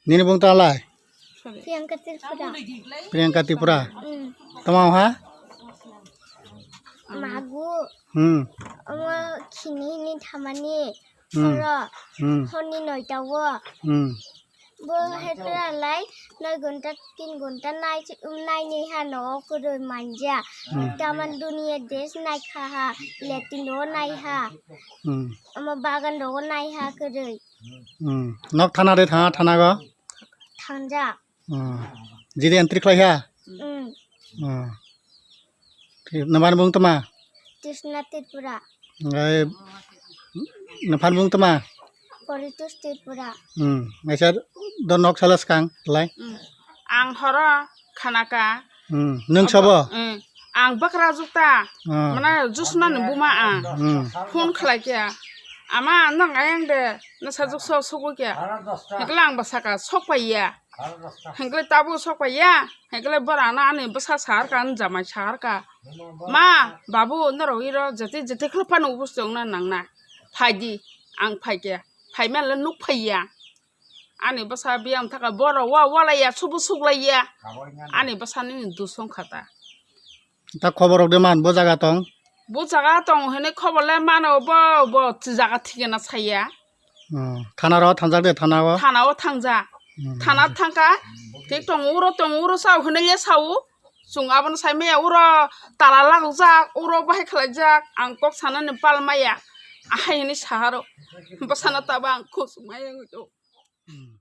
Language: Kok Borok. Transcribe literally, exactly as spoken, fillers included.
Nini bung talai? Priyanka Tripura. Priyanka Tripura. Mm. Tama ha? Magu. Hmm. Omo khini hini thamani. Hmm. Horo. Hmm. Honi noita wo. Hmm. Bo hetra lai noi gonta tin gonta nai chi-, um, nai ni ha no kuroi manja. Hmm. Taman dunia des nai kha ha. Letin do nai ha. Hmm. Omo bagan do nai ha kuroi. Hmm. Nok thana de thana, thana go? Thanja. Hmm. Jide entry khlai ha? Hmm. Hmm. Thik, nabani bung tama? Tisna Tripura. Ngai, nabani bung tama? Poritus Tripura. Hmm. Ngaisa do nok sala skang lai? Hmm. Ang horo khanaka. Hmm. Nung sabo? Hmm. Ang bakra jukta. Hmm. Mana jusna ni buma ang. Hmm. Phone khlai kya. Ama nang ayang de, na sajuk so sugu kya. Hekla ang basaka sok paiya. Hengkle tabu sok paiya, hengkle borana ani bwsa sahar ka, ani jamai sahar ka. Ma, babu, norok iro jeti jeti khulupano ubus tongna nangna. Phaidi, ang phaikhe, phaimale nuk phaiya. Ani bwsa biyang thaka borok wa walaiya, subu suklaiya. Ani bwsa nini dusong khata. Ta khobor rok de man, bo jaga tong? Bo jaga tong hwnwi khobor le mano, bo, bo jaga thikena saya. Hmm. Thana ro thangjak de, thana o? Thana o thangjak. Hmm. Thana thangkha, thik tong uro, tong uro sao hwnwi le sao. Chwng abono sai maya uro tala lagokjak, uro bahai khlaijak, ang kok sanani pal maya. Ahai hwnwi saharo. Bwsano tabo ang khusuk maya wngwi tongo. Hmm.